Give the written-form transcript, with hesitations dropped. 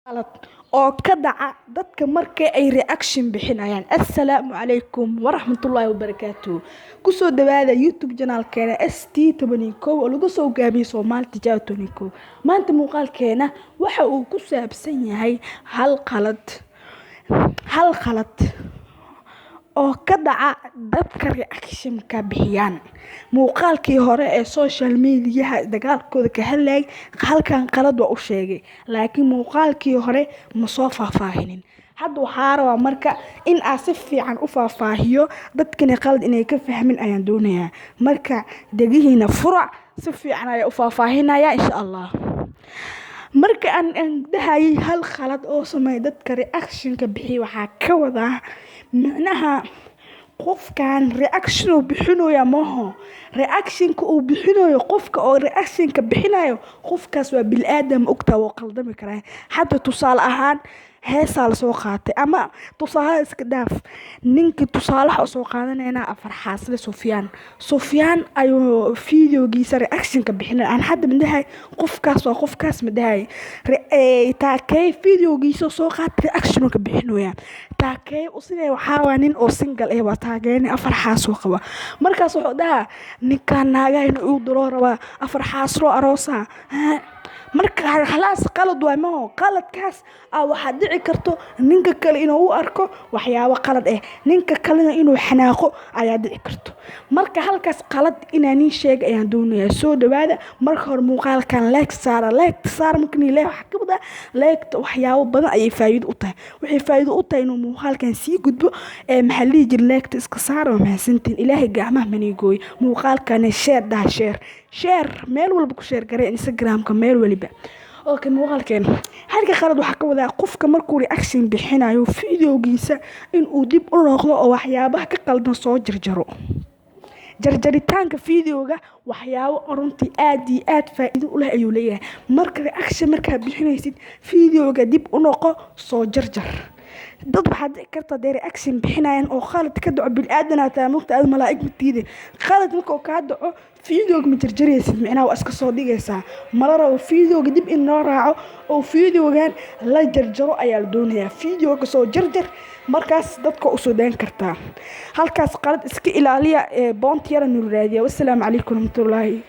Qalad oo ka dhaca dadka marka ay reaction bixinayaan. Assalaamu calaykum waraxmatullaahi wabarakaatuh. Kusoo dhawaada YouTube channelkeena ST11 oo lagu soo gaabiyey Soomaali Tijaabo 11. Maanta muuqaalkeena waxa uu ku saabsan yahay hal qalad oo ka dhaca dadka reaction-ka bixiyaan. Muuqaalkii hore ee social media dagaalkooda ka hadlayay, halkan qalad waa u sheegay, laakiin muuqaalkii hore ma soo faahfaahinin. Hadda waxaa rabaa marka in aan si fiican u faahfaahiyo, dadkani qalad inay ka fahmin ayaan doonayaa. Marka degihiina furac, si fiican ayaa u faahfaahinaya, insha Allah. Marka aan dhahayay hal qalad oo sameeya dadka reaction-ka bixiya, waxaa ka wadaa micnaha qofkan reaction uu bixinayo maaho. Reaction-ka uu bixinayo, qofka oo reaction-ka bixinayo, qofkaas waa bini'aadam, ogtaa, wuu qaldami karaa. Hadda tusaale ahaan, heesaa lasoo qaatay, ama tusaale iska dhaaf, ninkii tusaalaha usoo qaadanayna afar xaasle Sufyaan. Sufyaan ayuu videogiisa reaction-ka bixinay. Aan hadda madhahay qofkaas waa qofkaas, madhahay. Taakee videogiisa soo qaatay, reaction ka bixinaya taakee usine. Waxaa waa nin oo single eh, waa taageene, afar xaas oo qaba. Markaas wuxuu dhahaa, "Ninkaan naagaha inuu igu daro rabaa, afar xaas loo aroosaa." Marka halaas qalad waay maho. Qaladkaas a waxaa dhici karto ninka kale inuu u arko waxyaabo qalad ah, ninka kalena inuu xanaaqo ayaa dhici karto. Marka halkaas qalad inaan nin sheega ayaan doonayaa. Soo dhawaada. Marka hore muuqaalkan like saara, like saara. Markan ilaahay waxaa ka wadaa, like waxyaabo badan ayay faa'iido u tahay. Waxay faa'iido u tahay inuu muuqaalkan sii gudbo. Ee maxaa la dhihi jira, like iska saara, waa mahadsantiin. Ilaahay gacmaha mani gooy. Muuqaalkan share dhaha, share, share, meel walba ku share garee, Instagramka, meel waliba. Okay, muuqaalkeena halka qalad waxaa ka wadaa qofka markuu reaction bixinayo videogiisa inuu dib u noqdo oo waxyaabaha ka qaldan soo jarjaro. Jarjaritaanka videoga waxyaabo runtii aad iyo aad faa'iido u leh ayuu leeyahay. Marka reaction markaad bixinaysid, videoga dib u noqo, soo jarjar. Dad waxaad dhici karta dee reaction bixinayaan oo khalad ka dhaco. Bini'aadan taa mogta, aad malaa'ig matiide. Khalad marka uu kaa dhaco, videoga ma jarjaraysid, micnaha waa iska soo dhigaysaa. Mala rabo videoga dib in loo raaco oo videogan la jarjaro ayaa la doonayaa. Videoga soo jarjar, markaas dadka usoo daan kartaa. Halkaas qalad iska ilaaliya ee boonti yara nuru raadiya. Wassalaamu calaykum waraxmatullaahi.